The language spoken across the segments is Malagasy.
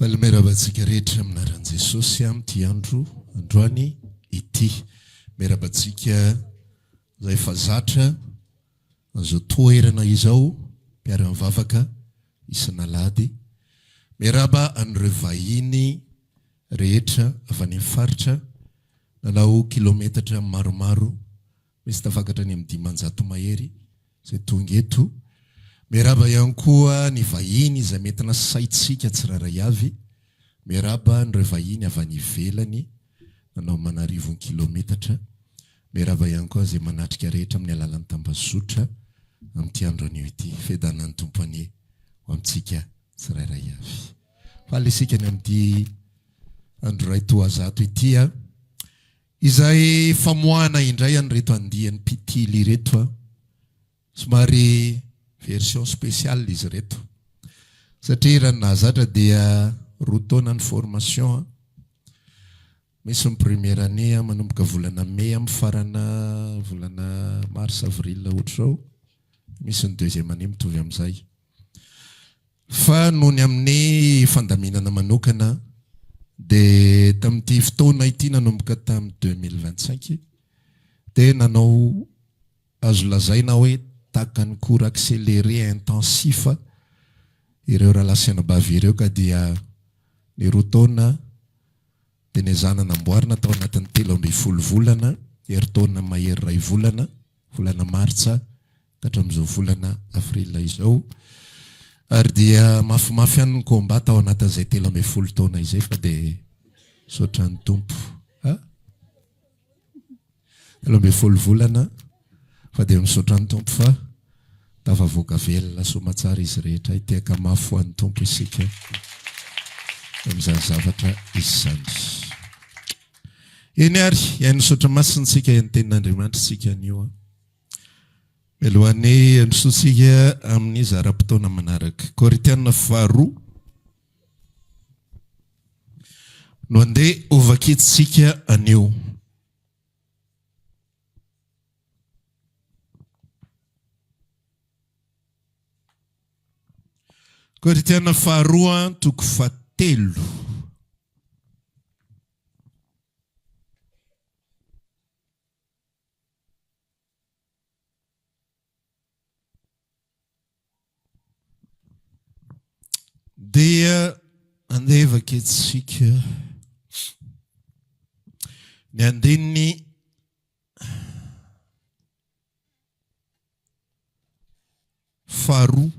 Faly miarahaba antsika rehetra amin'ny anaran'i Jesosy amin'ity andro androany ity. Miarahaba antsika izay efa zatra an'izao toerana izao, mpiara-mivavaka isan'alahady. Miarahaba an'ireo vahiny rehetra avy any amin'ny faritra, nanao kilometatra maromaro Misy tafakatra any amin'ny 500 mahery izay tonga eto. Miarahaba ihany koa ny vahiny izay mety nasaintsika tsirairay avy. Miarahaba an'ireo vahiny avy any ivelany nanao aman'arivony kilometatra. Miarahaba ihany koa izay manatrika rehetra amin'ny alalan'ny tambazotra amin'ity andro anio ity. Fiadanan'ny Tompo anie ho amintsika tsirairay avy. Faly isika ny amin'ity andro iray toa zato ity. Izay famoahana indray an'ireto andiany mpitily ireto a! Somary version spéciale izy ireto. Satria raha ny nahazatra dia roa taona ny formation a! Misy ny première année manomboka volana mai mifarana volana mars avril ohatr'izao. Misy ny deuxième année mitovy amin'izay. Fa noho ny amin'ny fandaminana manokana dia tamin'ity fotoana ity nanomboka tamin'ny 2025 dia nanao azo lazaina hoe tahaka ny cours accéléré intensif ireo rahalahy sy anabavy ireo ka dia ny roa taona dia nezahana namboarina tao anatin'ny 13 volana, herintaona mahery iray volana, volana martsa ka hatramin'izao volana avril izao ary dia mafimafy ihany ny combat tao anatin'izay 13 taona izay fa dia misaotra ny Tompo a 13 volana fa dia misaotra ny Tompo fa tafavoaka velona soamatsara izy rehetra hitehaka mafy ho an'ny Tompo isika amin'izany zavatra izany. Eny ary, hihaino misaotra masina isika hihaino tenin'Andriamanitra isika anio a. Mialohan'ny handrosoantsika amin'ny zara-potoana manaraka. Korintiana faharoa no andeha hovakintsika anio. Korintiana faharoa toko fahatelo. Dia andeha vakintsika ny andininy faharoa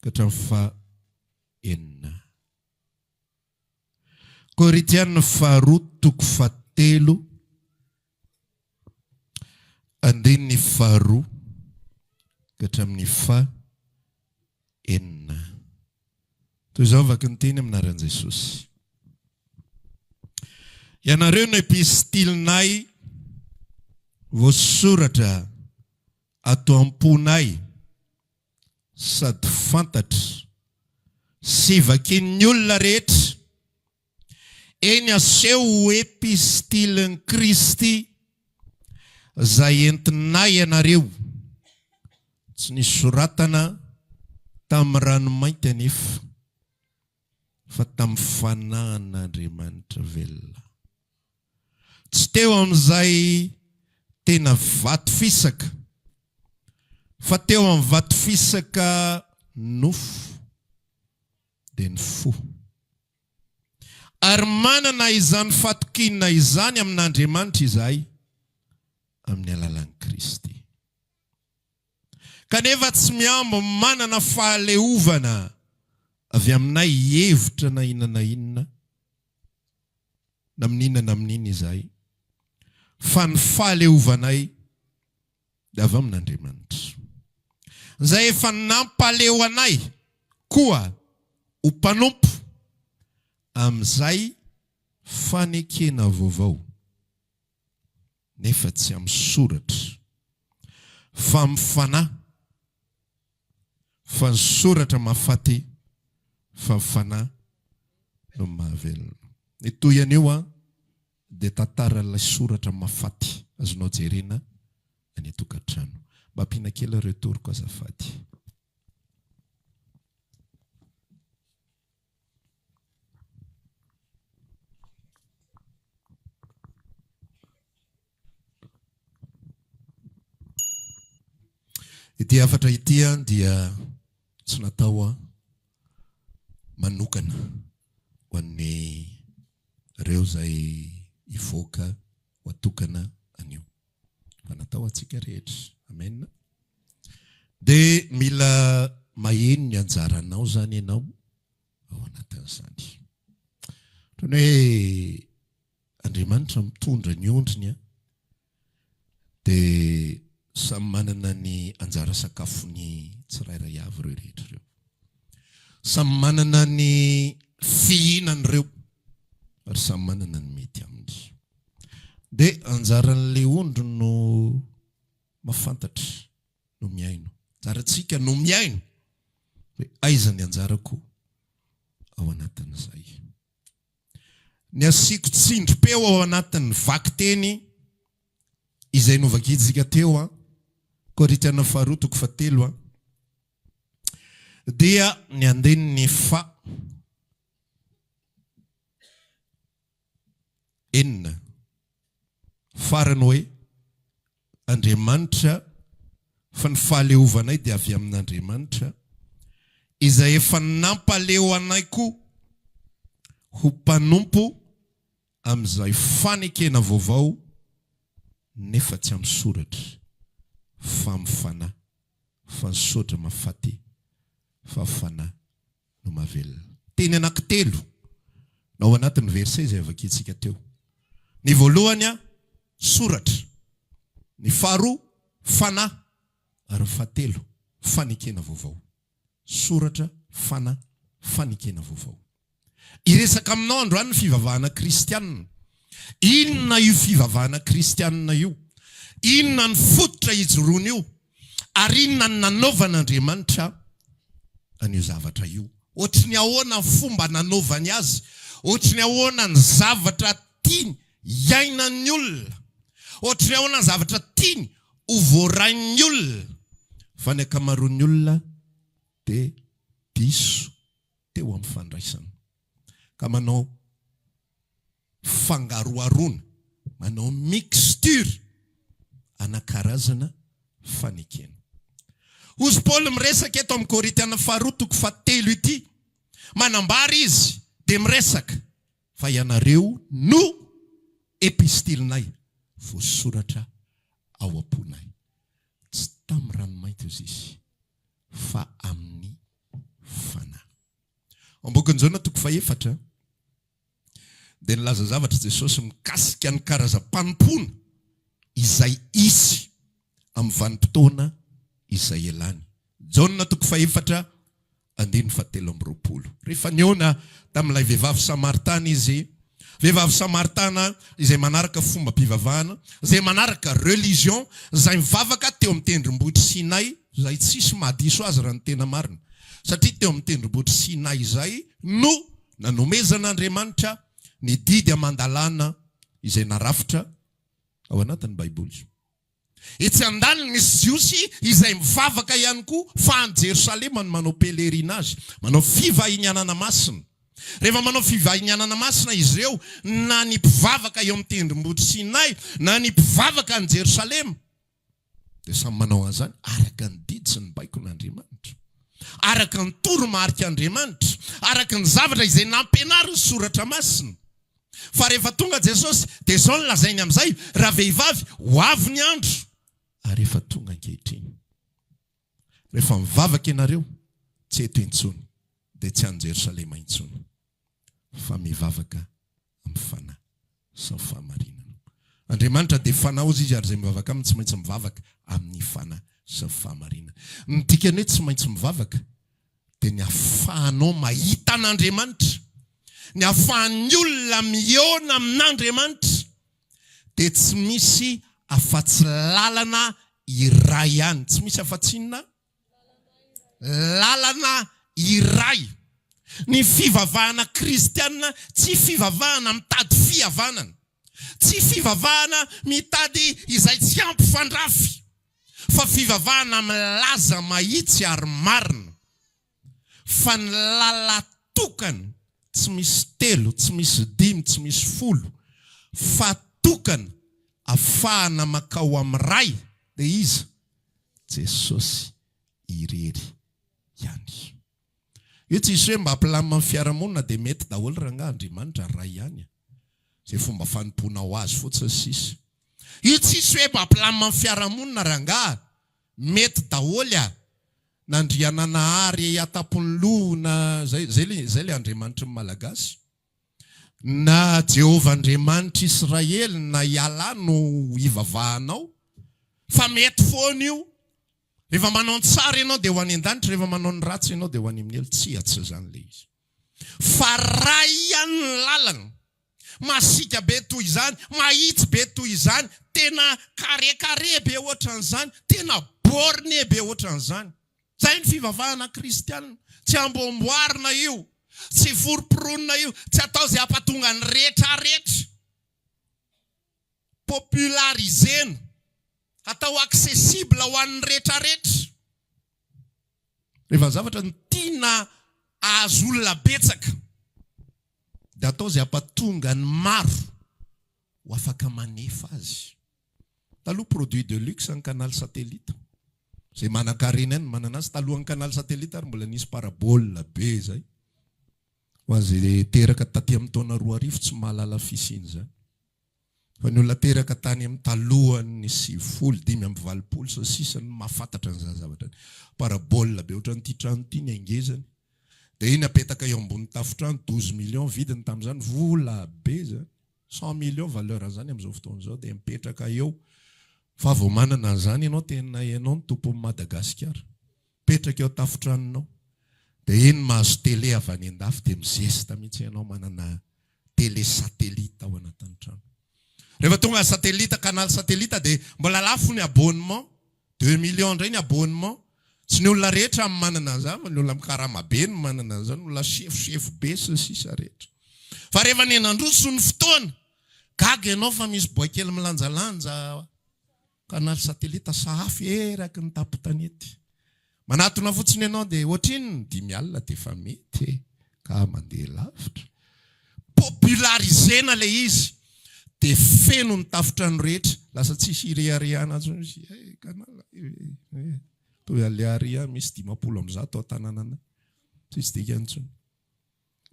ka hatramin'ny fahenina. Korintiana faharoa toko fahatelo andininy faharoa ka hatramin'ny faha enina. Toy izao vaky ny teny amin'ny anaran'i Jesosy. Ianareo no epistilinay voasoratra ato am-ponay sady fantatra sy vakin'ny olona rehetra, eny aseho ho epistilin'i Kristy izay entinay ianareo, tsy nisoratana tamin'ny ranomainty anefa, fa tamin'ny Fanahin'Andriamanitra velona. Tsy teo amin'izay tena vato fisaka, fa teo amin'ny vato fisaka nofo, dia ny fo. Ary manana izany fatokiana izany amin'Andriamanitra izahay amin'ny alalan'i Kristy. Kanefa tsy mihambo manana fahaleovana avy aminay hihevitra na inona na inona na amin'inona na amin'inona izahay, fa ny fahaleovanay dia avy amin'Andriamanitra, izay efa nampaleo anay koa ho mpanompo amin'izay fanekena vaovao. nefa tsy amin'ny soratra, fa amin'ny fanahy, fa ny soratra mahafaty, fa ny fanahy no mahavelona. Ny toy an'io an, dia tantaran'ilay soratra mahafaty, azonao jerena any an-tokantrano. Mba ampiana kely ireo toroko azafady. Ity hafatra ity dia tsy natao manokana ho an'ireo izay hivoaka ho atokana anio fa natao ho antsika rehetra. Amen. Dia mila maheno ny anjaranao izany ianao ao anatin'izany. Ohatran'ny hoe Andriamanitra mitondra ny ondriny an, dia samy manana ny anjara sakafony tsirairay avy ireo rehetra ireo. Samy manana ny fihinany ireo ary samy manana ny mety aminy. Dia anjaran'ilay ondry no mahafantatra, no mihaino. Anjarantsika no mihaino hoe aiza ny anjarako ao anatin'izay. Ny asiako tsindrim-peo ao anatin'ny vakiteny izay novakintsika teo an, Korintiana faharoa toko fahatelo an, dia ny andininy fa enina farany hoe Andriamanitra fa ny fahaleovanay dia avy amin'Andriamanitra izay efa nampaleo anay koa ho mpanompo amin'izay fanekena vaovao nefa tsy amin'ny soratra fa amin'ny fanahy fa ny soratra mahafaty fa fanahy no mahavelona. Teny anankitelo no ao anatin'ny verset izay vakintsika teo. Ny voalohany, soratra. Ny faharoa, fanahy. Ary ny fahatelo, fanekena vaovao. Soratra, fanahy, fanekena vaovao. Hiresaka aminao androany ny fivavahana kristianina. Inona io fivavahana kristianina io? Inona ny fototra ijoroan'io? Ary inona no nanaovan'Andriamanitra an'io zavatra io? Ohatry ny ahoana ny fomba nanaovany azy? Ohatry ny ahoana ny zavatra tiany hiainan'ny olona? Ohatry ny ahoana ny zavatra tiany ho voarain'ny olona? Fa ny ankamaroan'ny olona dia diso teo amin'ny fandraisana, ka manao fangaroharoana, manao mixture ana karazana fanekena. Hozy Paoly miresaka eto amin'ny Korintiana faharoa toko fahatelo ity, manambara izy dia miresaka fa ianareo no epistilinay voasoratra ao am-ponay. Tsy tamin'ny ranomainty hozy izy fa amin'ny fanahy. Ao am-bokin'i Jaona toko fahefatra dia nilaza zavatra Jesosy mikasika ny karazam-panompoana izay hisy amin'ny vanim-potoana izay ialany. Jaona toko fahefatra andininy fahatelo amby 20. Rehefa nihaona tamin'ilay vehivavy samaritana izy, vehivavy samaritana izay manaraka fombam-pivavahana, izay manaraka religion, izay mivavaka teo amin'ny tendrombohitr'i Sinay, izay tsisy mahadiso azy raha ny tena marina, satria teo amin'ny tendrombohitr'i Sinay izay no nanomezan'Andriamanitra ny didy aman-dalàna izay narafitra ao anatin'ny Baiboly. Etsy andaniny misy Jiosy izay mivavaka ihany koa fa any Jerosalema no manao pèlerinage, manao fivahinianana masina. Rehefa manao fivahinianana masina izy ireo, na ny mpivavaka eo amin'ny tendrombohitr'i Sinay na ny mpivavaka any Jerosalema, dia samy manao an'izany araka ny didy sy ny baikon'Andriamanitra, araka ny toromarik'Andriamanitra, araka ny zavatra izay nampianarin'ny Soratra Masina. Fa rehefa tonga Jesosy, dia izao no lazainy amin'izay, Ravehivavy, ho avy ny andro, ary efa tonga ankehitriny. Rehefa mivavaka ianareo, tsy eto intsony, dia tsy any Jerosalema intsony, fa mivavaka amin'ny Fanahy sy ny fahamarinana. Andriamanitra dia Fanahy hozy Izy, ary izay mivavaka Aminy tsy maintsy mivavaka amin'ny Fanahy sy ny fahamarinana. Ny dikan'ny hoe tsy maintsy mivavaka dia ny ahafahanao mahita an'Andriamanitra, ny ahafahan'ny olona mihaona amin'Andriamanitra, dia tsy misy afa-tsy lalana iray ihany. Tsy misy afa-tsy inona? Lalana iray. Ny fivavahana kristiana tsy fivavahana mitady fihavanana, tsy fivavahana mitady izay tsy hampifandrafy, fa fivavahana milaza mahitsy ary marina fa ny lala-tokana, tsy misy telo, tsy misy dimy, tsy misy folo, fa tokana afahana makao amin'ny Ray dia iza? Jesosy irery ihany. Io tsisy hoe mba hampilamina ny fiarahamonina dia mety daholo rangaha Andriamanitra Ray ihany a. Izay fomba fanompoanao azy fotsiny sisa. Io tsisy hoe mba hampilamina ny fiarahamonina rangaha, mety daholo a. Na Andriananahary an-tampon'ny loha na zay zay le zay le Andriamanitry ny Malagasy. Na Jehovah Andriamanitr'i Israely na i Allah no ivavahanao fa mety foana io. Rehefa manao ny tsara ianao dia ho any an-danitra, rehefa manao ny ratsy ianao dia ho any amin'ny helo. Tsia, tsy izany ilay izy. Fa ray ihany ny lalana. Masiaka be toy izany, mahitsy be toy izany, tena carré carré be ohatran'izany, tena borné be ohatran'izany. Izay ny fivavahana kristiana. Tsy amboamboarina io, tsy foromporonina io, tsy atao izay hampatonga ny retraretra. Populariser-na, atao accessible ho an'ny retraretra. Rehefa zavatra no tiana ahazo olona betsaka dia atao izay hampatonga ny maro ho afaka manefa azy. Taloha produit de luxe ny canal satellite. Izay manan-karena ihany no manana azy. Talohan'ny canal satellite ary mbola nisy parabole be izay. Ho an'izay teraka taty amin'ny taona 2000 tsy mahalala fisian'izany. Fa ny olona teraka tany amin'ny talohan'ny 90, 85 sy ny sisa no mahafantatra an'izany zavatra izany. Parabole be ohatran'ity trano ity ny hangezany. Dia iny apetaka eo ambony tafontrano, 12 millions vidiny tamin'izany, vola be izany. 100 millions valeur an'izany amin'izao fotoana izao dia mipetraka eo. Fa vao manana an'izany ianao tena ianao no tompon'i Madagasikara. Mipetraka eo an-tafotranonao. Dia iny mahazo télé avy any an-dafy dia mizesta mihitsy ianao manana télé satellite ao anatin'ny trano. Rehefa tonga ny satellite, canal satellite dia mbola lafo ny abonnement, 2 millions indray ny abonnement. Tsy ny olona rehetra no manana an'izany fa ny olona mikarama be no manana an'izany, olona sefosefo be sy ny sisa rehetra. Fa rehefa niha-nandroso ny fotoana, gaga ianao fa misy boay kely milanjalanja Canal satellite sahafy eraky ny tampon-tanety. Manatona fotsiny ianao dia ohatrinona? 50 dia efa mety e! Ka mandeha lavitra. Populariser-na ilay izy dia feno ny tafontrano rehetra. Lasa tsisy ireharehana intsony izy. Eh, canal eh, eh. Toy Alearia misy 150 ao an-tanànanay. Tsisy dikany intsony.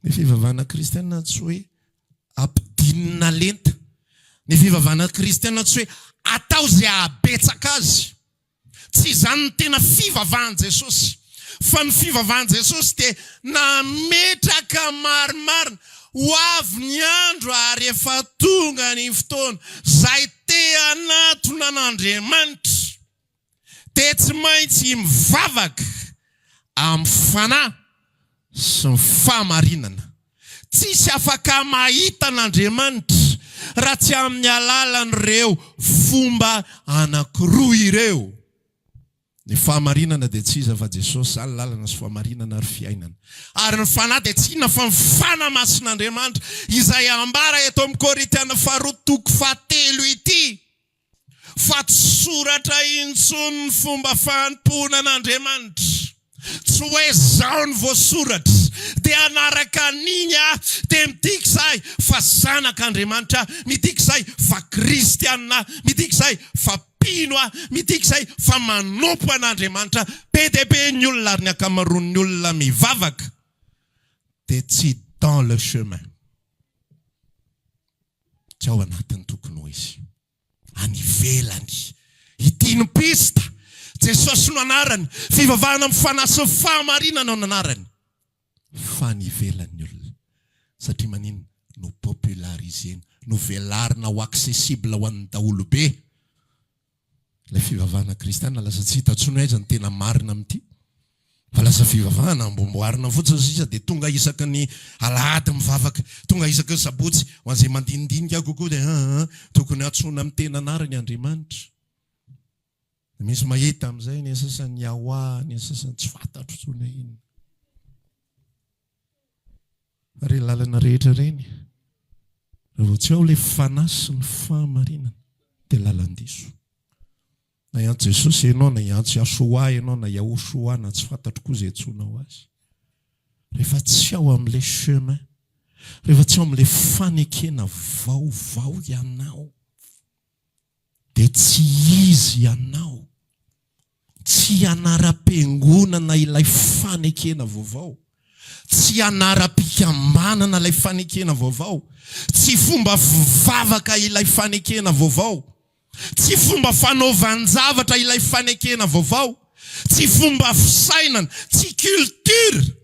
Ny fivavahana kristiana tsy hoe ampidinina lenta. Ny fivavahana kristiana tsy hoe atao izay hahabetsaka azy. Tsy izany ny tena fivavahan'i Jesosy. Fa ny fivavahan'i Jesosy dia nametraka marimarina, ho avy ny andro ary efa tonga ny fotoana, izay te hanatona an'Andriamanitra dia tsy maintsy mivavaka amin'ny fanahy sy ny fahamarinana. Tsisy afaka mahita an'Andriamanitra raha tsy amin'ny alalan'ireo fomba anankiroa ireo. Ny fahamarinana dia tsy iza fa Jesosy, Izaho ny lalana sy fahamarinana ary fiainana. Ary ny fanahy dia tsy inona fa ny Fanahy Masin'Andriamanitra, izay ambara eto amin'ny Korintiana faharoa toko fahatelo ity. Fa tsy soratra intsony ny fomba fanompoana an'Andriamanitra. Tsy hoe zao ny voasoratra dia hanaraka an'iny aho dia midika izay fa zanak'Andriamanitra aho, midika izay fa kristiana aho, midika izay fa mpino aho, midika izay fa manompo an'Andriamanitra aho. Be dia be ny olona ary ny ankamaroan'ny olona mivavaka dia tsy dans le chemin. Tsy ao anatin'ny tokony ho izy. Any ivelany. Ity no piste. Jesosy no anarany. Fivavahana amin'ny fanahy sy ny fahamarinana no anarany. Fa any ivelany ny olona. Satria maninona? No populariser-na, novelarina ho accessible ho an'ny daholobe. Ilay fivavahana kristiana lasa tsy hita intsony hoe aiza no tena marina amin'ity fa lasa fivavahana amboamboarina fotsiny sisa dia tonga isaky ny alahady mivavaka, tonga isaky ny sabotsy, ho an'izay mandinidinika kokoa dia aa tokony antsoina amin'ny tena anarany Andriamanitra. Dia misy mahita amin'izay ny sasany Yahwah, ny sasany tsy fantatro intsony hoe inona. Fa ireny lalana rehetra ireny, raha vao tsy ao ilay fanahy sy ny fahamarinana, dia lalan-diso. Na hiantso Jesosy ianao, na hiantso Yahshua ianao, na Yahushua, na tsy fantatro koa izay antsoinao azy. Rehefa tsy ao amin'ilay chemin, rehefa tsy ao amin'ilay fanekena vaovao ianao, dia tsy izy ianao. Tsy anaram-piangonana ilay fanekena vaovao. Tsy anaram-pikambanana ilay fanekena vaovao. Tsy fomba fivavaka ilay fanekena vaovao. Tsy fomba fanaovan-javatra ilay fanekena vaovao. Tsy fomba fisainana, tsy culture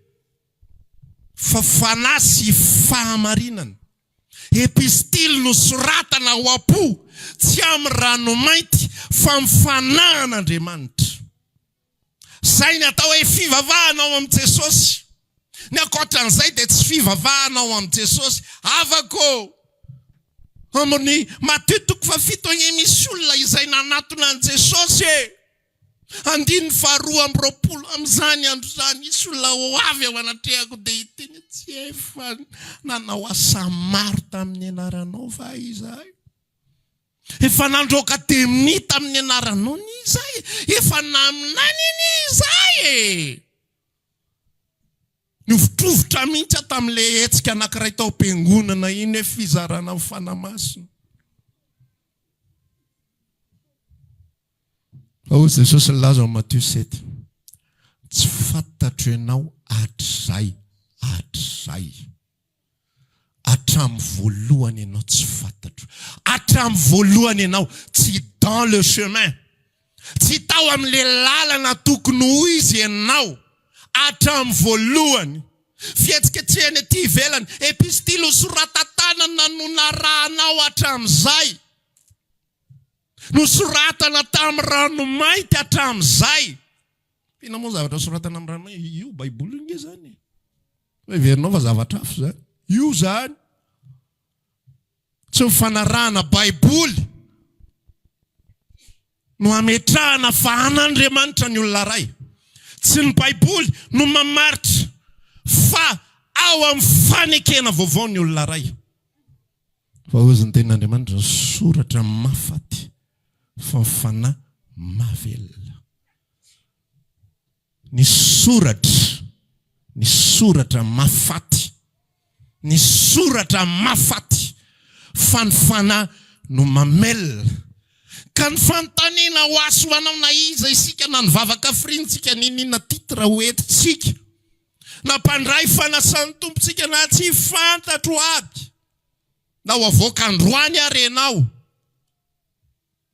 fa fanahy sy fahamarinana. Epistily nosoratana ao am-po, tsy amin'ny ranomainty, fa amin'ny fanahin'Andriamanitra. Izay ny atao hoe fivavahana ao amin'i Jesosy. Ny ankoatran'izay dia tsy fivavahana ao amin'i Jesosy. Havako ô! Amin'ny Matio toko fahafito anie misy olona izay nanatona an'i Jesosy e! Andininy faharoa amby 20, Amin'izany andro izany, hisy olona ho avy eo anatrehako dia hiteny hoe, Tsy efa nanao asa maro tamin'ny anaranao va izahay? Efa nandroaka demonia tamin'ny anaranao anie izahay e? Efa naminany anie izahay e? Nihovitrovitra mihitsy aho tamin'ilay hetsika anankiray tao am-piangonana iny hoe fizarana ny Fanahy Masina. Fa hoy Jesosy nilaza ao Matio sept, Tsy fantatro ianao hatrizay hatrizay. Hatramin'ny voalohany ianao tsy fantatro. Hatramin'ny voalohany ianao tsy dans le chemin. Tsy tao amin'ilay lalana tokony ho izy ianao hatramin'ny voalohany. Fihetsiketsehana ety ivelany, epistily hosoratan-tanana no narahanao hatramin'izay. Nosoratana tamin'ny ranomainty hatramin'izay. Inona moa ny zavatra soratana amin'ny ranomainty? Io Baiboly io nge izany e. Fa heverinao fa zavatra hafa izany. Io izany. Tsy ny fanarahana Baiboly no hametrahana fa an'Andriamanitra ny olona iray. Tsy ny Baiboly no mamaritra fa ao amin'ny fanekena vaovao ny olona iray. Fa hozy ny tenin'Andriamanitra, ny soratra mahafaty fa ny fanahy mahavelona. Ny soratra, ny soratra mahafaty, ny soratra mahafaty fa ny fanahy no mamelona. Ka ny fanontaniana ho ahy sy ho anao na iza isika na nivavaka firintsika n'inon'inona titre ho entintsika na mpandray fanasan'ny Tompontsika na tsy fantatro aby na ho avoaka androany ary ianao.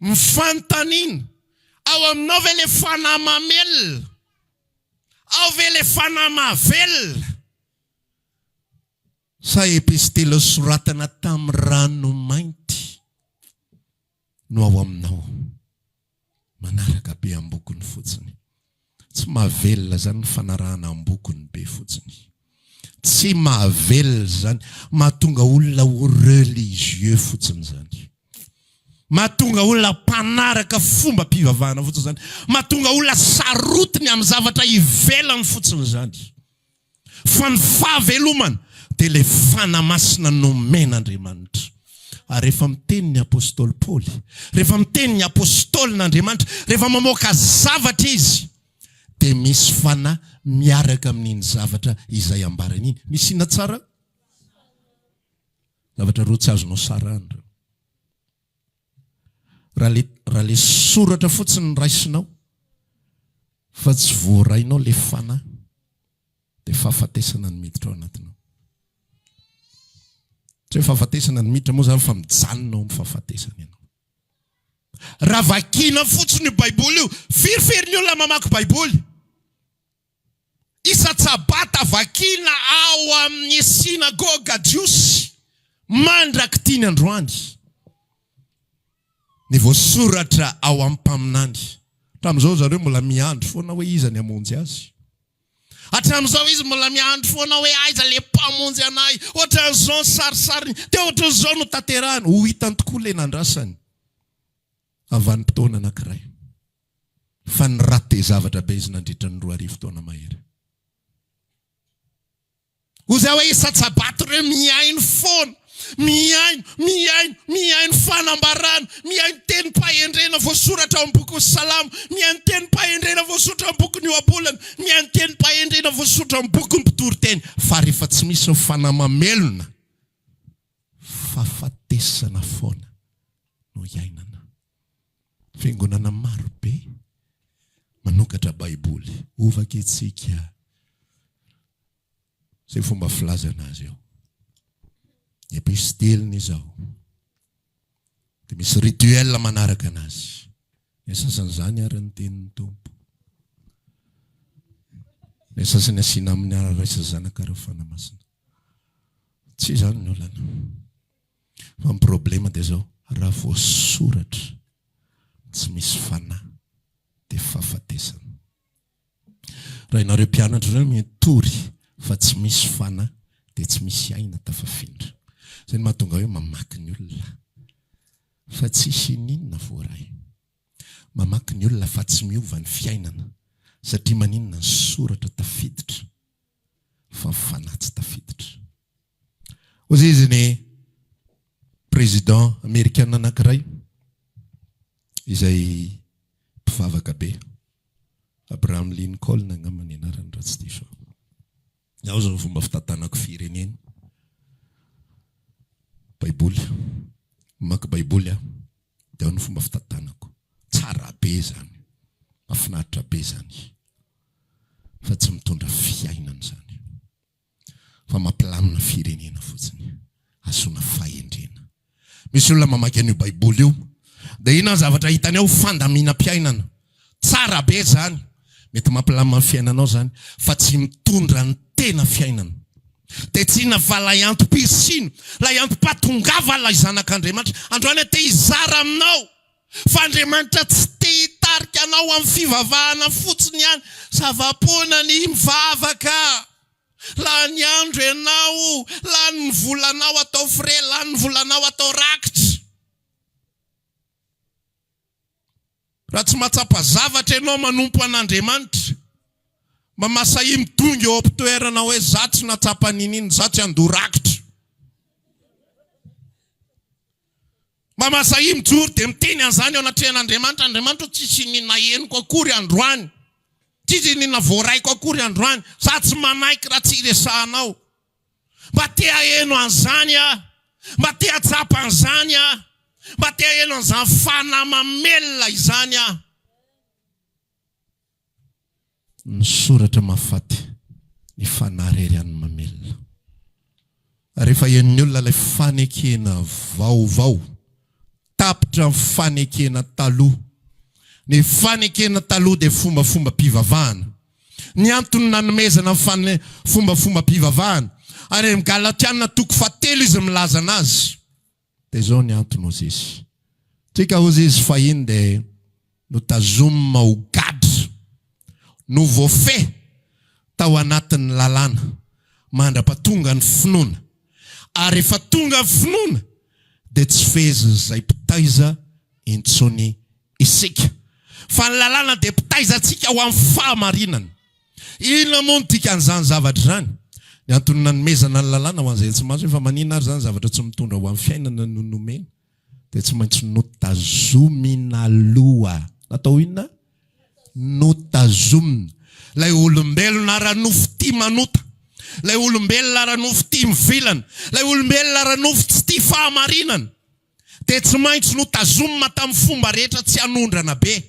Ny fanontaniana, ao aminao ve ilay fanahy mamelona? Ao ve ilay fanahy mahavelona? Sa epistily soratana tamin'ny ranomainty no ao aminao? Manaraka be ambokony fotsiny. Tsy mahavelona izany ny fanarahana ambokony be fotsiny. Tsy mahavelona izany. Mahatonga olona ho religieux fotsiny izany. Mahatonga olona mpanaraka fombam-pivavahana fotsiny izany. Mahatonga olona sarotiny amin'ny zavatra ivelany fotsiny izany. Fa ny fahavelomana dia ilay Fanahy Masina nomen'Andriamanitra. Ary rehefa miteny ny apostoly Paoly, rehefa miteny ny apostolin'Andriamanitra, rehefa mamoaka zavatra izy, dia misy Fanahy miaraka amin'iny zavatra izay ambarany iny. Misy inona tsara? Zavatra roa tsy azonao sarahina ireo. Raha le raha le soratra fotsiny no raisinao fa tsy voarainao le fanahy dia fahafatesana no miditra ao anatinao. Tsy hoe fahafatesana no miditra moa zany fa mijanona ao amin'ny fahafatesana ianao. Raha vakiana fotsiny io baiboly io, firifiry ny olona mamaky baiboly? Isan-tsabata vakiana ao amin'ny synagoga jiosy mandrak'ity ny androany ny voasoratra ao amin'ny mpaminany. Hatramin'izao zareo mbola miandry foana hoe iza ny hamonjy azy. Hatramin'izao izy mbola miandry foana hoe aiza le mpamonjy anay. Ohatran'izao ny sarisariny, dia ohatran'izao no tanterahany. Ho hitany tokoa le nandrasany amin'ny vanim-potoana anankiray. Fa ni-rater zavatra be izy nandritra ny 2000 taona mahery. Hoy zay hoe isan-tsabato ireo mihaino foana, mihaino, mihaino, mihaino fanambarana, mihaino tenim-pahendrena voasoratra ao amin'ny bokin'ny Salamo, mihaino tenim-pahendrena voasoratra ao amin'ny bokin'ny Ohabolana, mihaino tenim-pahendrena voasoratra ao amin'ny bokin'ny Mpitoriteny. Fa rehefa tsy misy ny fanahy mamelona, fahafatesana foana no iainana. Fiangonana maro be manomboka. Hovakintsika izay fomba filazana azy eo. Ny epistiliny izao dia misy rituel manaraka anazy. Ny sasany izany ary ny tenin'ny Tompo. Ny sasany asiana amin'ny anarana Ray sy Zanaka ary Fanahy Masina. Tsy izany ny olana. Fa ny problema dia izao, raha voasoratra tsy misy fanahy dia fahafatesana. Raha ianareo mpianatra ireo mitory fa tsy misy fanahy dia tsy misy aina tafafindra. Izay no mahatonga hoe mamaky ny olona fa tsisy ininona voaray. Mamaky ny olona fa tsy miova ny fiainana satria maninona ny soratra tafiditra fa ny fanahy tsy tafiditra. Hoy izy ny président amerikana anankiray izay mpivavaka be, Abraham Lincoln angamba ny anarany raha tsy diso aho. Ao izao ny fomba fitantanako firenena. Baiboly. Mamaky Baiboly aho. Dia ao ny fomba fitantanako. Tsara be izany. Mahafinaritra be izany. Fa tsy mitondra fiainana izany. Fa mampilamina firenena fotsiny. Ahazoana fahendrena. Misy olona mamaky an'io Baiboly io, dia inona ny zavatra hitany ao? Fandaminam-piainana. Tsara be izany. Mety mampilamina ny fiainanao izany, fa tsy mitondra ny tena fiainana. Dia tsy inona fa ilay antom-pisiana, ilay antom-pahatongavana ilay Zanak'Andriamanitra. Androany aho te hizara aminao fa Andriamanitra tsy te hitarika anao amin'ny fivavahana fotsiny ihany. Zava-poana ny mivavaka. Lany andro ianao, lany ny volanao atao frais, lany ny volanao atao rakitra. Raha tsy mahatsapa zavatra ianao manompo an'Andriamanitra, mba masahia midongy eo am-pitoerana hoe za tsy nahatsapa n'inon'inona, za tsy handoa rakitra. Mba masahia mijoro dia miteny an'izany eo anatrehan'Andriamanitra, Andriamanitra ô tsisy iniana henoko akory androany, tsisy iniana voaraiko akory androany, za tsy manaiky raha tsy iresahanao. Mba te haheno an'izany aho, mba te hahatsapa an'izany aho, mba te haheno an'izany fanahy mamelona izany aho. Ny soratra mahafaty, ny fanahy irery ihany no mamelona. Ary rehefa henon'ny olona ilay fanekena vaovao, tapitra ny fanekena taloha. Ny fanekena taloha dia fombafombam-pivavahana. Ny antony nanomezana ny fombafombam-pivavahana, ary amin'ny Galatiana toko fahatelo izy milaza anazy. Dia izao ny antony hozy izy. Tsika hozy izy fahiny dia notazomina ho gadra, no voafehy tao anatin'ny lalàna mandra-patonga ny finoana. Ary rehefa tonga ny finoana dia tsy fehezin'izay mpitaiza intsony isika. Fa ny lalàna dia mpitaiza antsika ho amin'ny fahamarinana. Inona moa no dikan'izany zavatra izany? Ny antony nanomezana ny lalàna ho an'izay tsy mahazo hoe fa maninona ary izany zavatra tsy mitondra ho amin'ny fiainana no nomena dia tsy maintsy notazomina aloha. Natao inona? Notazomina. Ilay olombelona ara-nofo tia manota, ilay olombelona ara-nofo tia mivilana, ilay olombelona ara-nofo tsy tia fahamarinana dia tsy maintsy notazomina tamin'ny fomba rehetra tsy hanondrana be.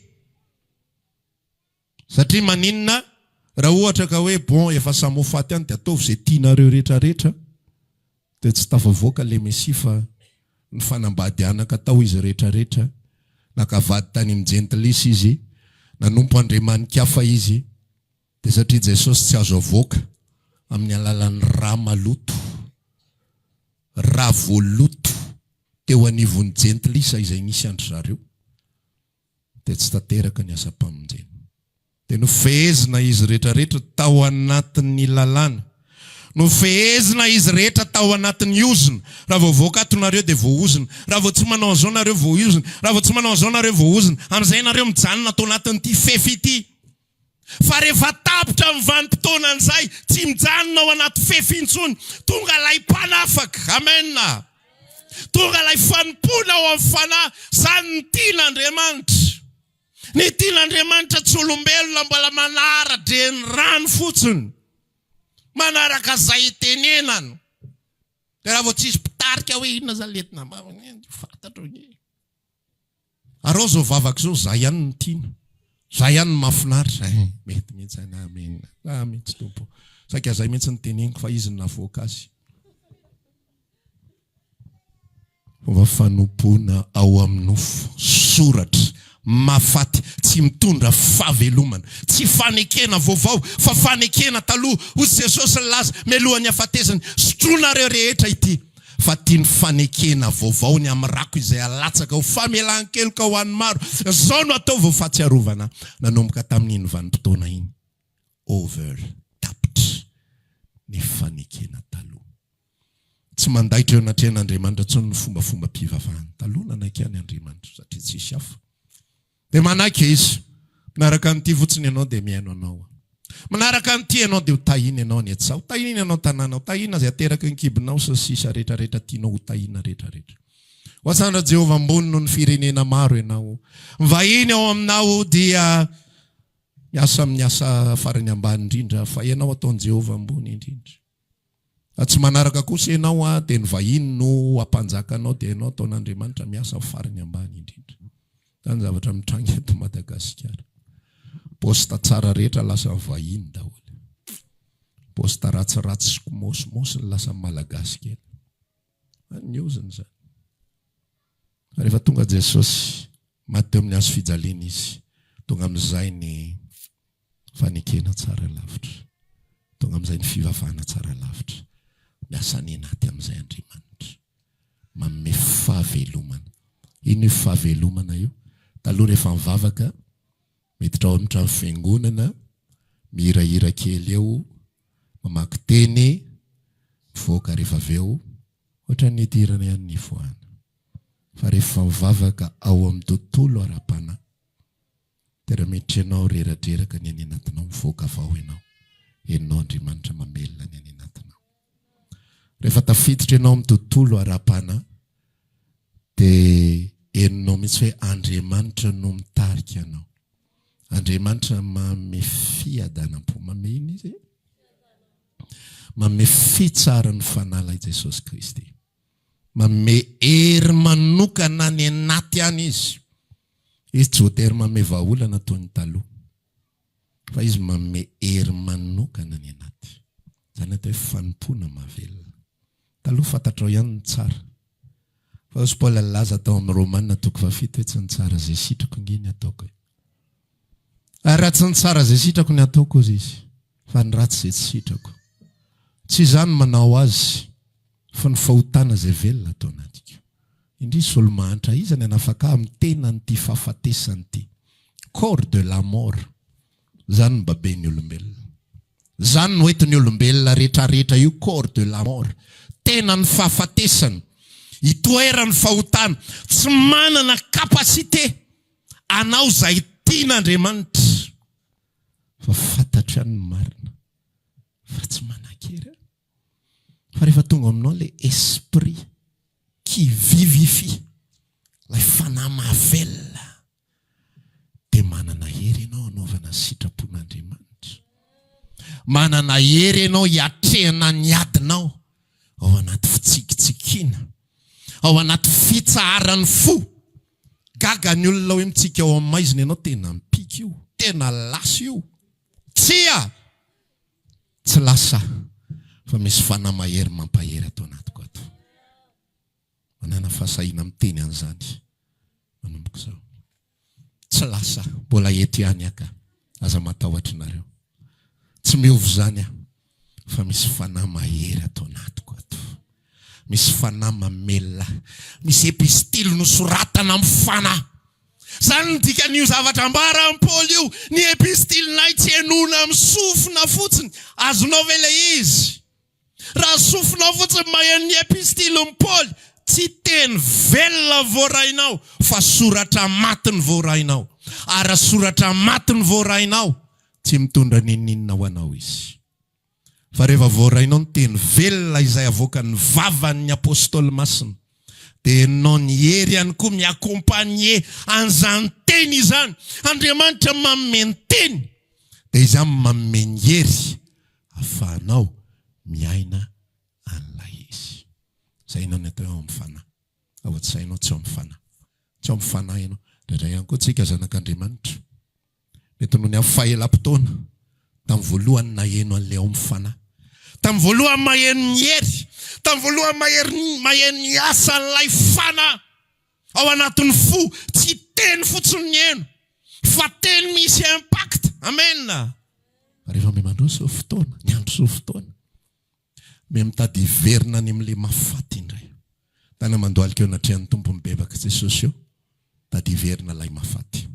Satria maninona raha ohatra ka hoe bon efa samy ho faty any dia ataovy izay tianareo rehetra rehetra dia tsy tafavoaka le Messia fa nifanambady anaka tao izy rehetra rehetra, naka vady tany amin'ny jentilisa izy, nanompo andriamanikafa izy, dia satria Jesosy tsy azo avoaka amin'ny alalan'ny rà maloto, rà voaloto teo anivon'ny jentilisa izay nisy an-dry zareo. dia tsy tanteraka ny asam-pamonjena. Dia nofehezina izy rehetra rehetra tao anatin'ny lalàna. Nofehezina izy rehetra tao anatin'ny ozona. Raha vao voaka ato nareo dia voaozona. Raha vao tsy manao an'izao nareo voaozona. Raha vao tsy manao an'izao nareo voaozona. Amin'izay nareo mijanona ato anatin'ity fefy ity. Fa rehefa tapitra ny vanim-potoanan'izay, tsy mijanona ao anaty fefy intsony. Tonga ilay mpanafaka. Amen. Tonga ilay fanompoana ao amin'ny fanahy. Izany ny tian'Andriamanitra. Ny tian'Andriamanitra tsy olombelona mbola manara-drenirano fotsiny. Manaraka izay itenenana. Dia raha vao tsisy mpitarika hoe inona izany le entina ambavaka, fantatro ange. Arao zao vavaka zao za ihany no tiana. Zay ihany no mahafinaritra eh! Mety mihitsy zany, amen. Za mihitsy Tompo. Saika zay mihitsy no teneniko fa izy no navoaka azy. Fomba fanompoana ao amin'ny nofo, soratra, mahafaty, tsy mitondra fahavelomana. Tsy fanekena vaovao fa fanekena taloha, hoy Jesosy nilaza mialohan'ny hafatesany, sotroinareo rehetra ity. Fa tia ny fanekena vaovao ny amin'ny rako izay alatsaka ho famelan-keloka ho an'ny maro. Izao no ataovy ho fahatsiarovana nanomboka tamin'iny vanim-potoana iny. Over. Tapitra ny fanekena taloha. Tsy mandaitra eo anatrehan'Andriamanitra intsony ny fombafombam-pivavahana. Taloha nanaiky ihany Andriamanitra satria tsisy hafa. Dia manaiky izy. Manaraka an'ity fotsiny ianao dia mihaino anao aho. Manaraka an'ity ianao dia ho tahiana ianao any an-tsaha, ho tahiana ianao an-tanàna, ho tahiana izay ateraky ny kibonao sy ny sisa rehetra rehetra tianao ho tahiana rehetra rehetra. Ho asandratr'i Jehovah ambony noho ny firenena maro ianao. Ny vahiny ao aminao dia miasa amin'ny asa farany ambany indrindra, fa ianao ataon'i Jehovah ambony indrindra. Raha tsy manaraka kosa ianao dia ny vahiny no hampanjaka anao dia ianao ataon'Andriamanitra miasa amin'ny farany ambany indrindra. Izany zavatra mitranga eto Madagasikara. Poste tsara rehetra lasan'ny vahiny daholo. Poste ratsiratsy sy komôsimôsy ny lasan'ny Malagasy kely. Any ny ozona izany. Rehefa tonga Jesosy, maty teo amin'ny hazo fijaliana Izy, tonga amin'izay ny Fanekena tsara lavitra. Tonga amin'izay ny fivavahana tsara lavitra. Miasa any anaty amin'izay Andriamanitra. Manome fahavelomana. Inona io fahavelomana io? Taloha rehefa mivavaka, miditra ao amin'ny trano fiangonana, mihirahira kely eo, mamaky teny, mivoaka rehefa avy eo, ohatran'ny nidirana ihany nivoahana. Fa rehefa mivavaka ao amin'ny tontolo ara-panahy, Dia raha miditra ianao reradreraka ny any anatinao, mivoaka avy ao ianao, henonao Andriamanitra mamelona ny any anatinao. Rehefa tafiditra ianao amin'ny tontolo ara-panahy, dia henonao mihitsy hoe Andriamanitra no mitarika anao. Andriamanitra manome fiadanam-po. Manome inona izy? Manome fitsaharan'ny fanahy ilay Jesosy Kristy. Manome hery manokana any anaty any izy. Izy tsy voatery manome vahaolana toy ny taloha, fa izy manome hery manokana any anaty. Izany atao hoe fanompoana mahavelona. Taloha fantatrao ihany ny tsara. Fa hozy Paoly nilaza tao amin'ny Romana toko fahafito hoe tsy ny tsara izay sitrako ange ny ataoko e. Ary raha tsy ny tsara izay sitrako ny ataoko hozy izy, fa ny ratsy izay tsy sitrako. Tsy izaho no manao azy, fa ny fahotana izay velona ato anatiko. Indrisy olo mahantra iza ny hanafaka ahy amin'ny tenan'ity fahafatesana ity? Corps de la mort. Zany no baben'ny olombelona. Zany no entin'ny olombelona retraretra io corps de la mort. Tenan'ny fahafatesana. Itoeran'ny fahotana. Tsy manana capacité hanao izay tian'Andriamanitra. Fa fantatro ihany ny marina. Fa tsy manan-kery aho. Fa rehefa tonga aminao ilay esprit qui vivifie, ilay fanahy mahavelona, dia manana hery ianao hanaovana ny sitrapon'Andriamanitra. Manana hery ianao hiatrehana ny adinao ao anaty fitsikitsikiana, ao anaty fitsaharan'ny fo. Gaga ny olona hoe mitsiky ao amin'ny maizina ianao, tena mipika io, tena lasa io. Tsia! Tsy lasa fa misy fanahy mahery mampahery ato anatiko ato. Manana fahasahiana miteny an'izany manomboka izao. Tsy lasa, mbola eto ihany aho ka. Aza matahotra nareo. Tsy miova izany aho fa misy fanahy mahery ato anatiko ato. Misy fanahy mamelona ahy. Misy epistily nosoratana amin'ny fanahy. Izany no dikan'io zavatra ambaran'i Paoly io, Ny epistilinay tsy henoina amin'ny sofina fotsiny. Azonao ve ilay izy? Raha sofinao fotsiny maheno ny epistilin'i Paoly, tsy teny velona ny voarainao, fa soratra maty ny voarainao. Ary raha soratra maty ny voarainao, tsy mitondra n'inon'inona ho anao izy. Fa rehefa voarainao ny teny velona izay avoakan'ny vavan'ny Apostoly Masina, dia henonao ny hery ihany koa mi-accompagner an'izany teny izany. Andriamanitra manome ny teny, dia Izy manome ny hery ahafahanao miaina an'ilay izy. Izay ianao ny atao hoe ao amin'ny fanahy. Ao an-tsainao, tsy ao amin'ny fanahy. Tsy ao amin'ny fanahy ianao. Indraindray ihany koa tsika zanak'Andriamanitra. Mety noho ny amin'ny fahelam-potoana, tamin'ny voalohany naheno an'ilay ao amin'ny fanahy. Tamin'ny voalohany maheno ny hery, tamin'ny voalohany mahery maheno ny asan'ilay fanahy ao anatin'ny fo, tsy teny fotsiny ny heno fa teny misy impact. Amen. Rehefa miha mandroso ny fotoana, ny andro sy ny fotoana, miha mitady hiverina any amin'ilay mahafaty indray. Tany mandohalika eo anatrehan'ny Tompo mibebaka Jesosy eo, mitady hiverina ilay mahafaty.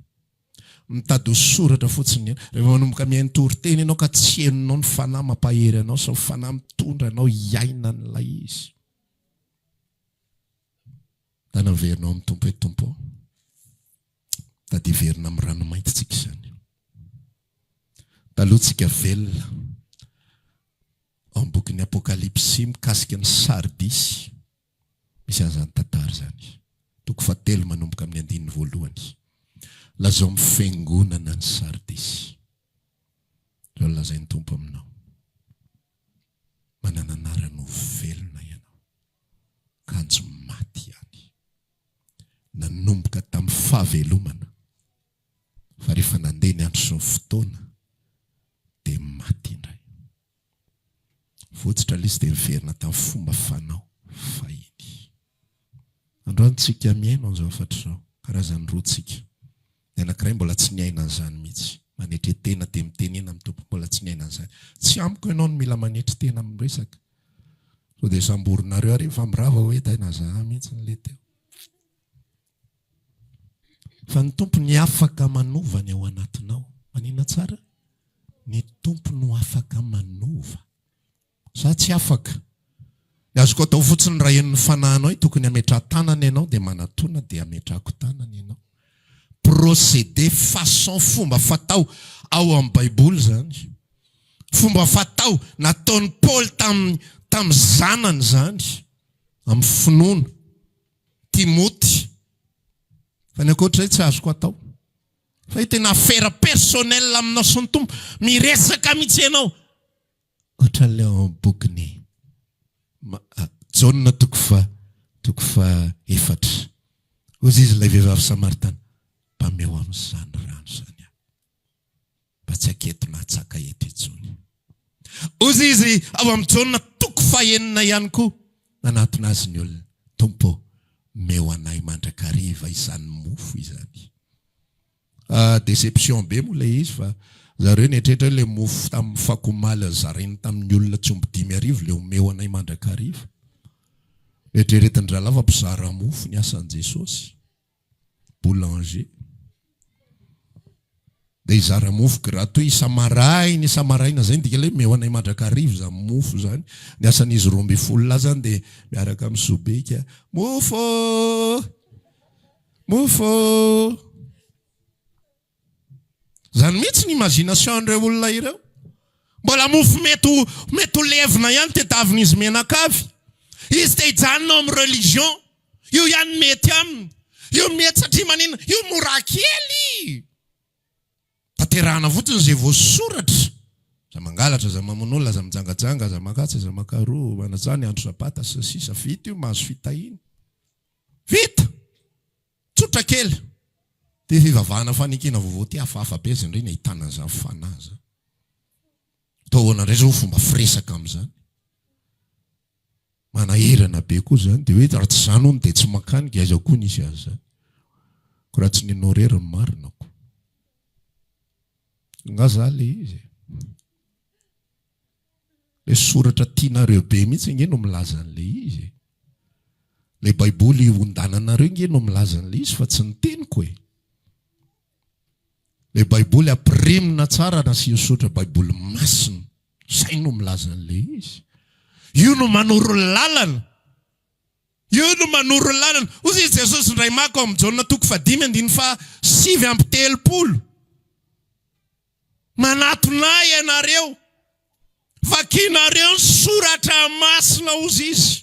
Mitady ho soratra fotsiny ihany. Rehefa manomboka mihaino toriteny ianao ka tsy henonao ny fanahy mampahery anao sy ny fanahy mitondra anao hiaina an'ilay izy. Tany miverina ao amin'ny Tompo hoe Tompo ô, mitady hiverina amin'ny ranomainty tsika izany. Taloha tsika velona ao amin'ny bokin'ny Apokalypsy mikasika ny Sardisy. Misy an'izany tantara izany. Toko fahatelo manomboka amin'ny andininy voalohany. Lazao amin'ny fiangonana ny Sardisy. Izao no lazain'ny Tompo aminao. Manana anarana ho velona ianao, kanjo maty ihany. Nanomboka tamin'ny fahavelomana, fa rehefa nandeha ny andro sy ny fotoana, dia maty indray. Votsotra ilay izy dia niverina tamin'ny fomba fanao fahiny. Androany tsika mihaino an'izao hafatra izao, karazany roa tsika. Ny anankiray mbola tsy niaina an'izany mihitsy. Manetre tena dia mitenena amin'ny Tompo, mbola tsy niaina an'izany. Tsy amiko ianao no mila manetry tena amin'ny resaka. Sao dia samborinareo ary fa mirava hoe taina za mihitsy ny le teo. Fa ny Tompo ny afaka manova ny ao anatinao. Maninona tsara? Ny Tompo no afaka manova. Za tsy afaka. Ny azoko atao fotsiny raha henon'ny fanahinao hoe tokony hametraha-tanana ianao dia manatona dia ametrahako tanana ianao. Procédé, façon, fomba fatao ao amin'ny Baiboly izany. Fomba fatao nataon'i Paoly tamin'ny tamin'ny zanany izany, amin'ny finoana. Timoty. Fa ny ankoatr'izay tsy azoko atao. Fa io tena affaire personnelle aminao sy ny Tompo. Miresaka mihitsy ianao. Ohatran'ilay ao amin'ny bokin'i Jaona toko faha toko faha efatra. Hoy izy ilay vehivavy samaritana, mpameo amin'izany rano izany aho. Mba tsy haketo na hatsaka eto intsony. Hoy izy ao amin'ny Jaona toko fahenina ihany koa, nanatona azy ny olona, Tompo ô, meo anay mandrakariva izany mofo izany. Ah, déception be moa ilay izy fa zareo nieritreritra hoe ilay mofo tamin'ny fakomaly zarainy tamin'ny olona tsy omby 5000 ilay omeo anay mandrakariva. Eritreretin-drahalahy fa mpizara mofo ny asan'i Jesosy. Boulanger. Dia hizara mofo gratuit isa-maraina, isa-maraina izay ny dika ilay omeo anay mandrakariva izany mofo izany. Ny asan'izy 12 lahy izany dia miaraka amin'ny sobika, mofo ô! Mofo ô! Izany mihitsy ny imagination an'ireo olona ireo. Mbola mofo mety ho mety ho levona ihany tediavin'izy mianakavy. Izy te hijanona ao amin'ny religion. Io ihany mety aminy. Io mety satria maninona? Io mora kely. Tanterahana fotsiny izay voasoratra. Aza mangalatra, aza mamono olona, aza mijangajanga, aza mankatsy, aza mankaroa, manajà ny andro sabata sy ny sisa. Vita io, mahazo fitahiana. Vita! Tsotra kely. Ty fivavahana fanekena vaovao ty hafahafa be aza indray ny ahitana an'izany fanahy zany. Atao ahoana indray zao fomba firesaka amin'izany? Manahirana be koa zany dia hoe raha tsy zany hono dia tsy mankany ka aiza koa nisy azy zany. Ko raha tsy nenao rery ny marina ko. Nga za le izy e. Ilay soratra tianareo be mihitsy ange no milaza an'ilay izy e. Ilay baiboly ondananareo ange no milaza an'ilay izy fa tsy ny teniko e. Ilay baiboly ampirimina tsara nasiana soratra baiboly masina. Izay no milaza an'ilay izy. Io no manoro lalana. Io no manoro lalana. Hoy i Jesosy indray maka ao amin'ny Jaona toko fahadimy andininy faha 39. Manatona ahy ianareo, vakinareo ny soratra masina, hozy izy.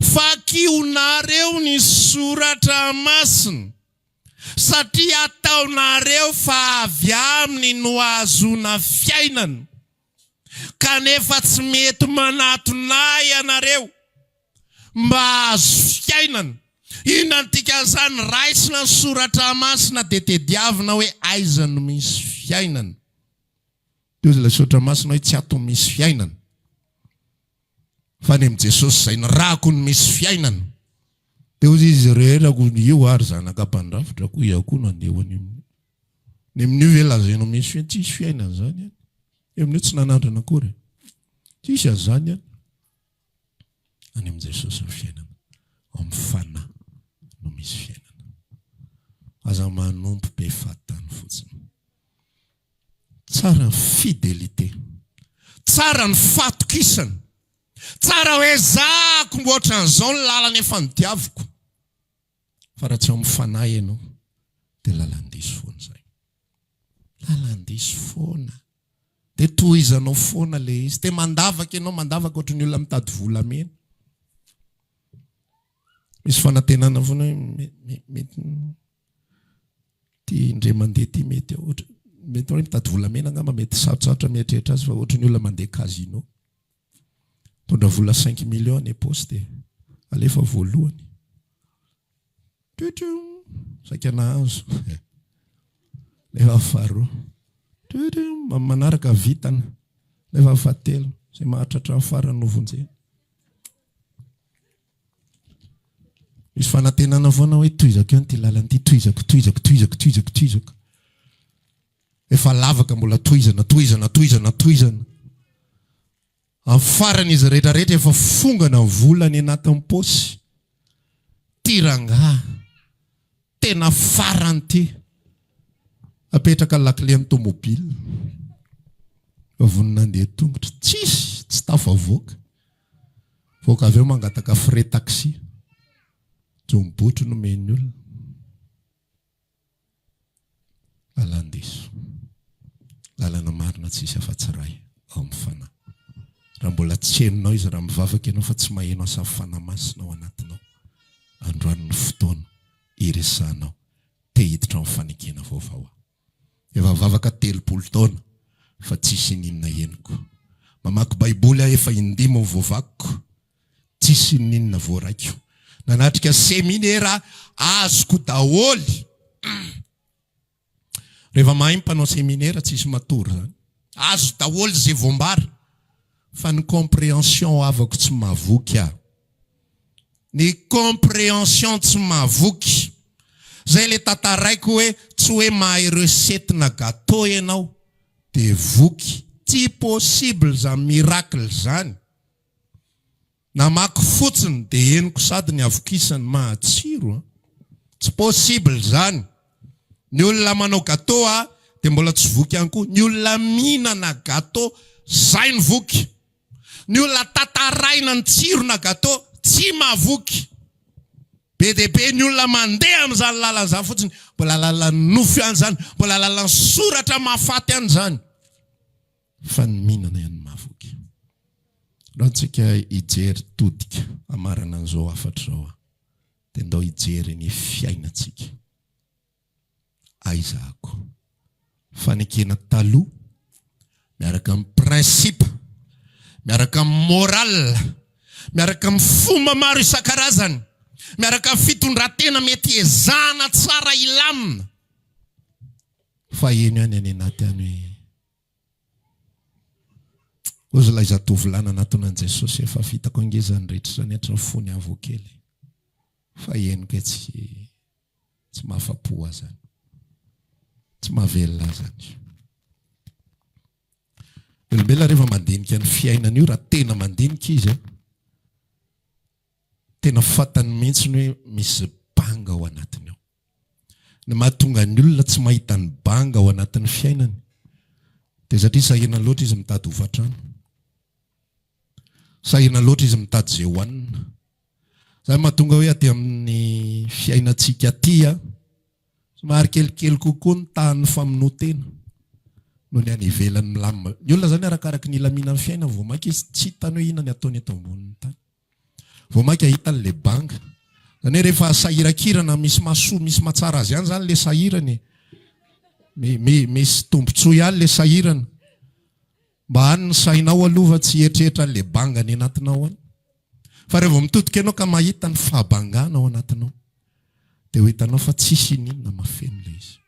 Vakionareo ny soratra masina, satria ataonareo fa avy aminy no ahazoana fiainana, kanefa tsy mety manatona ahy ianareo mba hahazo fiainana. Inona no dikan'izany? Raisina ny soratra masina dia tediavina hoe aiza no misy fiainana. Dia hoy ilay soratra masina hoe tsy ato misy fiainana. Fa any amin'i Jesosy izay nirahako no misy fiainana. Dia hoy izy reherako io ary zanaka mpandrafitra koa iza koa no handeha ho any amin'io. Ny amin'io ve lazainao misy fiainana? Tsisy fiainana izany any. Ny amin'io tsy nanandrana akory. Tsisy an'izany any. Any amin'i Jesosy ny fiainana. Ao amin'ny fanahy no misy fiainana. Aza manompo be fahatany fotsiny. Tsara ny fidélité. Tsara ny fahatokisana. Tsara hoe ezahako mba ohatran'izao ny lalana efa nodiaviko. Fa raha tsy ao amin'ny fanahy ianao dia lalan-diso foana izay. Lalan-diso foana. Dia tohizanao foana ilay izy. Dia mandavaka ianao, mandavaka ohatran'ny olona mitady volamena. Misy fanantenana foana hoe mety Ty indray mandeha ty mety ohatra mety hoe mitady volamena angamba mety sarotsarotra mieritreritra azy fa ohatry ny olona mandeha casino. Mitondra vola cinq millions any am-paosy dia alefa voalohany. Tutum saika nahazo. Nefa faharoa. Tutum amin'ny manaraka vitana. Nefa fahatelo izay maharitra hatramin'ny farany no vonjena. Misy fanantenana foana hoe tohizako ihany ity lalana ity, tohizako, tohizako, tohizako, tohizako, tohizako. Efa lavaka mbola tohizana, tohizana, tohizana, tohizana. Amin'ny farany izy rehetra rehetra efa fongana ny vola any anatin'ny paosy. Ty rangahy, tena farany ty. Apetraka ny lakile amin'ny tomobile. Efa vonona handeha tongotra. Tsisy, tsy tafavoaka. Voaka avy eo mangataka frais taxi. Jom-botry nomen'ny olona. Lalan-diso. Lalana marina tsisy afa-tsy iray ao amin'ny fanahy. Raha mbola tsy henonao izy, raha mivavaka ianao fa tsy maheno asan'ny Fanahy Masina ao anatinao, androany ny fotoana hiresahanao te hiditra ao amin'ny fanekena vaovao aho. Efa vavaka 30 taona fa tsisy ininona henoko. Mamaky baiboly aho efa indimy voavakiko, tsisy ininona voaraiko. Nanatrika seminera azoko daholo. Rehefa mahay ny mpanao seminera tsisy matory zany. Azo daholo ze voambara fa ny comprehension havako tsy mahavoky ah. Ny comprehension tsy mahavoky. Zay le tantaraiko hoe tsy hoe mahay recette na gateau ianao de voky. Tsy possible zany miracle zany. Namaky fotsiny de henoko sady ny havokisany mahatsiro an! Tsy possible zany! Ny olona manao gateau a de mbola tsy voky ihany koa, ny olona mihinana gateau zay no voky! Ny olona tantaraina ny tsirona gateau tsy mahavoky! Be dia be ny olona mandeha amin'izany lalana izany fotsiny, mbola lalan'ny nofo ihany izany, mbola lalan'ny soratra mahafaty ihany izany. Fa ny mihinana ihany no mahavoky. Ndao antsika hijery todika hamarana an'izao hafatra izao aho. Dia ndao hijery ny fiainantsika. Aiza ako? Fanekena taloha miaraka amin'ny principe, miaraka amin'ny morale, miaraka amin'ny fomba maro isan-karazany, miaraka amin'ny fitondran-tena mety ezahana tsara hilamina. Fa heno ihany any anaty any hoe Hozy ilay zatovolahy nanatona an'i Jesosy, efa vitako ange izany rehetra izany hatramin'ny fony aho vao kely. Fa henoko hoe tsy tsy mahafa-po ahy izany. Tsy mahavelona ahy izany. Ny olombelona rehefa mandinika ny fiainany io, raha tena mandinika izy, tena fantany mihitsy ny hoe misy banga ao anatiny ao. Ny mahatonga ny olona tsy mahita ny banga ao anatin'ny fiainany dia satria sahirana loatra izy mitady hofantrano. Sahirana loatra izy mitady izay hohanina. Izany mahatonga hoe aty amin'ny fiainantsika aty a, somary kelikely kokoa ny tahan'ny famonoan-tena noho ny any ivelany milamina. Ny olona izany arakaraky ny hilaminan'ny fiainany vao mainka izy tsy hitany hoe inona ny ataony eto ambonin'ny tany. Vao mainka hitany le banga. Zany hoe rehefa sahirankirana misy mahasoa misy mahatsara azy ihany zany le sahirana e. Mi, mi, misy tombontsoa ihany le sahirana. Mba any ny sainao aloha fa tsy hieritreritra an'le banga any anatinao any. Fa rehefa mitodika ianao ka mahita ny fahabangana ao anatinao. Dia ho hitanao fa tsisy ininona mahafeno ilay izy.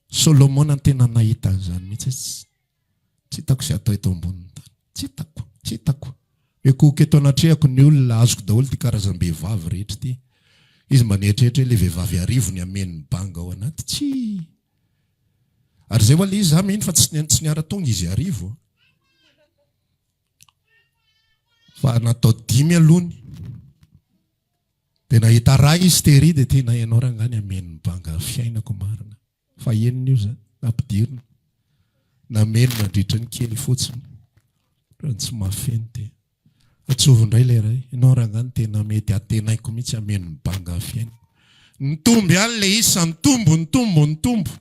Solomona tena nahita an'izany mihitsy hoe tsy hitako izay atao eto ambonin'ny tany. Tsy hitako, tsy hitako. Mikohoka eto anatrehako ny olona, azoko daholo ity karazam-behivavy rehetra ity. Izy mba nieritreritra hoe ilay vehivavy arivony hameno ny banga ao anaty. Tsia. Ary izay ho'a ilay izy, za mino fa tsy tsy niara-tonga izy arivo. Fa natao dimy alohany. Dia nahita ray izy tery dia tena ianao rangahy ny hameno ny banga fiainako marina. Fa enina io zany, nampidirina. Nameno nandritra ny kely fotsiny. Raha tsy mahafeno dia atsovy indray ilay ray. Ianao rangahy ny tena mety antenaiko mihitsy hameno ny banga fiainako. Nitombo ihany ilay izy sa nitombo, nitombo, nitombo.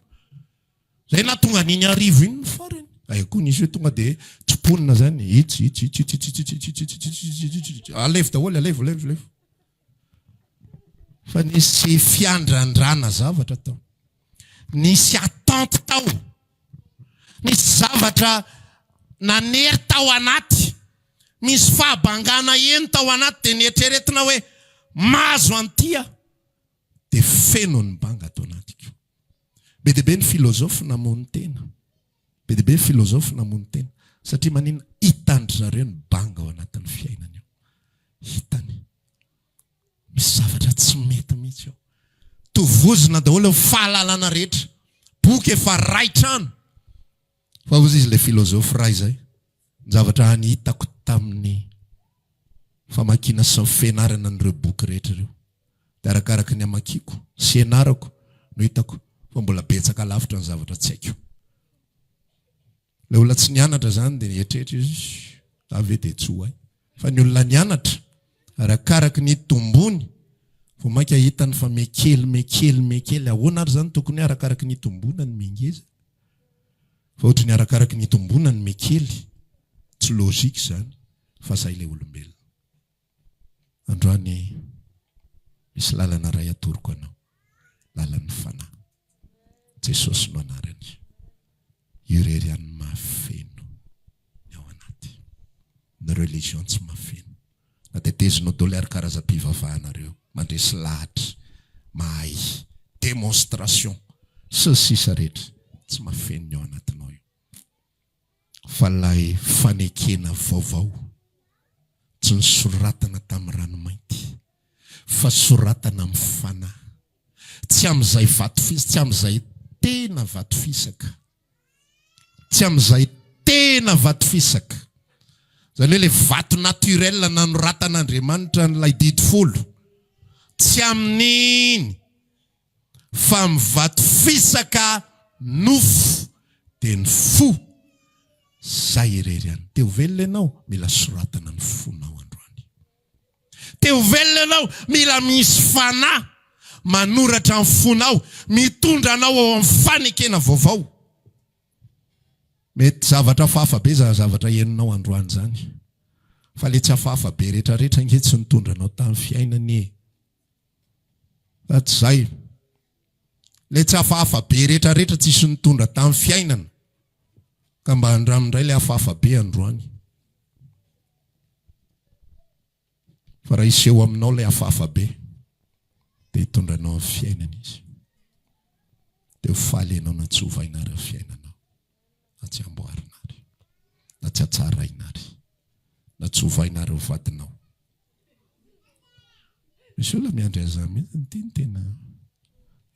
Zay nahatonga an'iny arivo iny ny farany. Aiza koa nisy hoe tonga dia tsimponina zany, itsy, itsy, itsy, itsy, itsy, itsy, itsy, itsy, itsy, itsy, itsy, itsy, itsy. Alevo daholo, alevo, alevo, alevo. Fa nisy fiandrandrana zavatra tao. Nisy attente tao. Nisy zavatra nanery tao anaty. Misy fahabangana heno tao anaty dia nieritreretina hoe mahazo an'ity aho. Dia feno ny banga ato anatiko. Be dia be ny philosophe namono tena. Be dia be ny philosophe namono tena. Satria maninona? Hitan-dry zareo ny banga ao anatin'ny fiainany ao. Hitany. Misy zavatra tsy mety mihitsy ao. Tovozina daholo ny fahalalana rehetra. Boky efa ray trano. Fa hozy izy ilay philosophe ray izay. Ny zavatra hany hitako tamin'ny famakiana sy ny fianarana an'ireo boky rehetra ireo. Dia arakaraka ny amakiako sy ianarako no hitako fa mbola betsaka lavitra ny zavatra tsy haiko. Ilay olona tsy nianatra izany dia nieritreritra izy, za ve dia tsy ho hay. Fa ny olona nianatra, arakaraka ny itombony, vao mainka hitany fa mihakely, mihakely, mihakely. Ahoana ary izany tokony hoe arakaraka ny itomboana no mihangeza? Fa ohatry ny arakaraka ny itomboana no mihakely. Tsy logique izany fa zay ilay olombelona. Androany misy lalana iray atoroko anao, lalan'ny fanahy. Jesosy no anarany. Io irery ihany no mahafeno ny ao anaty. Ny religion tsy mahafeno. Na tetezinao daholo ary karazam-pivavahanareo, mandresy lahatra, mahay, démonstration, sy ny sisa rehetra, tsy mahafeno ny ao anatinao io. Fa ilay fanekena vaovao tsy nosoratana tamin'ny ranomainty, fa soratana amin'ny fanahy, tsy amin'izay vato fisaka, tsy amin'izay tena vato fisaka, tsy amin'izay tena vato fisaka, izany hoe ilay vato naturel nanoratan'Andriamanitra an'ilay didy folo, tsy amin'iny. Fa ny vato fisaka nofo dia ny fo, zay irery ihany. Te ho velona ianao, mila soratana ny fonao androany. Te ho velona ianao, mila misy fanahy manoratra ny fonao, mitondra anao ao amin'ny fanekena vaovao. Mety zavatra hafahafa be zany zavatra henonao androany zany. Fa le tsy hafahafa be retraretra ange tsy nitondra anao tamin'ny fiainana e. Fa tsy zay. Ilay tsy hafahafa be rehetra rehetra tsisy nitondra tamin'ny fiainana. Ka mba andramo indray ilay hafahafa be androany. Fa raha hiseho aminao ilay hafahafa be, dia hitondra anao amin'ny fiainana izy. Dia ho faly ianao na tsy hovaina ary ny fiainanao. Na tsy amboarina ary. Na tsy hatsaraina ary. Na tsy hovaina ary ny vadinao. Misy olona miandry an'izany mihitsy, ity no tena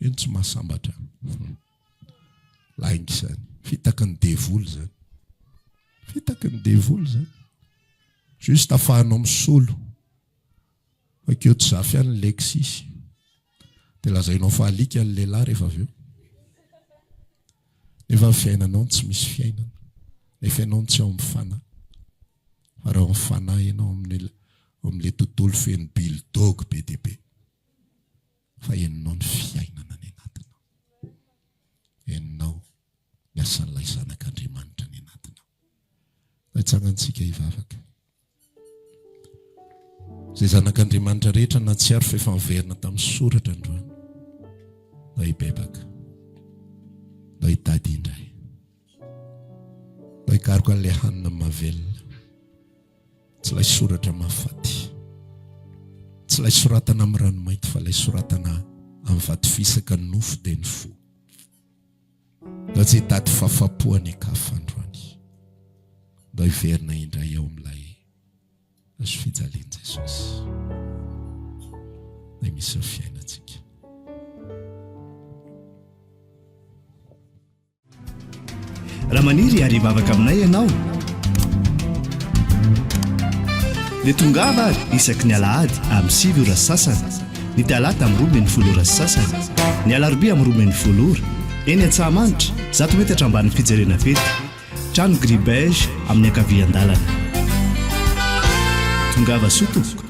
io no tsy mahasambatra. Lainga izany, fitaky ny devoly izany. Fitaky ny devoly izany. Juste afahanao misolo. Bakeo tsy zafy ihany ny Lexis. Dia lazainao fa alika ny lehilahy rehefa avy eo. Nefa ny fiainanao tsy misy fiainana. Nefa ianao tsy ao amin'ny fanahy. Fa raha ao amin'ny fanahy ianao amin'ny ao amin'ilay tontolo feno bulldog be dia be. Fa henonao ny fiainana any anatinao. Henonao ny asan'ilay zanak'Andriamanitra any anatinao. Atsangantsika hivavaka. Izay zanak'Andriamanitra rehetra nahatsiaro fa efa niverina tamin'ny soratra androany. Mba hibebaka. Mba hitady indray. Mba hikaroka an'ilay hanina mahavelona. Tsy ilay soratra mahafaty. Tsy ilay soratana amin'ny ranomainty fa ilay soratana amin'ny. Amin'ny vato fisaka ny nofo dia ny fo. Ndao tsy hitady fafapo any an-kafa androany. Ndao hiverina indray ao amin'ilay hazo fijalian'i Jesosy. Ilay misy ny fiainantsika. Raha maniry ary hivavaka aminay ianao dia tongava ary isaky ny alahady amin'ny 9 ora sy sasany, ny talata amin'ny 12 ora sy sasany, ny alarobia amin'ny 12 ora, eny Antsahamanitra, 100 metatra ambanin'ny fijerena fety, trano gris beige amin'ny ankavian-dalana. Tongava soa tompoko.